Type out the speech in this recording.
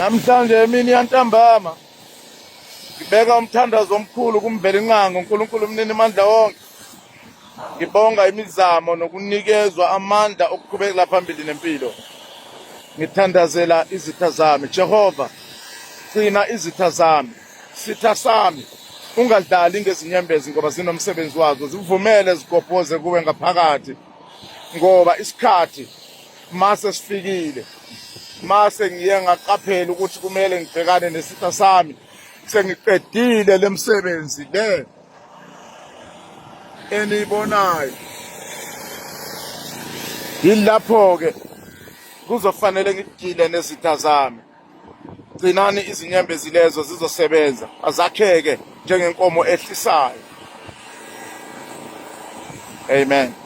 Namhlanje emini yantambama ngibeka umthandazo omkhulu kuMvelinqangi uNkulunkulu umninimandla wonke. Ngibonga imizamo nokunikezwa amandla okuqhubekela phambili nempilo. Ngithandazela izitha zami. Jehova, gcina izitha zami. Sitha sami, ungadlali ngezinyembezi ngoba zinomsebenzi wazo. Zivumele zigobhoze kuwe ngaphakathi ngoba isikhathi mase sifikile mase ngiye ngaqaphela ukuthi kumele ngibhekane nesitha sami sengiqedile lemsebenzi le eniyibonayo yilapho-ke kuzofanele ngigile nezitha zami gcinani izinyembezi lezo zizosebenza azakheke njengenkomo ehlisayo amen.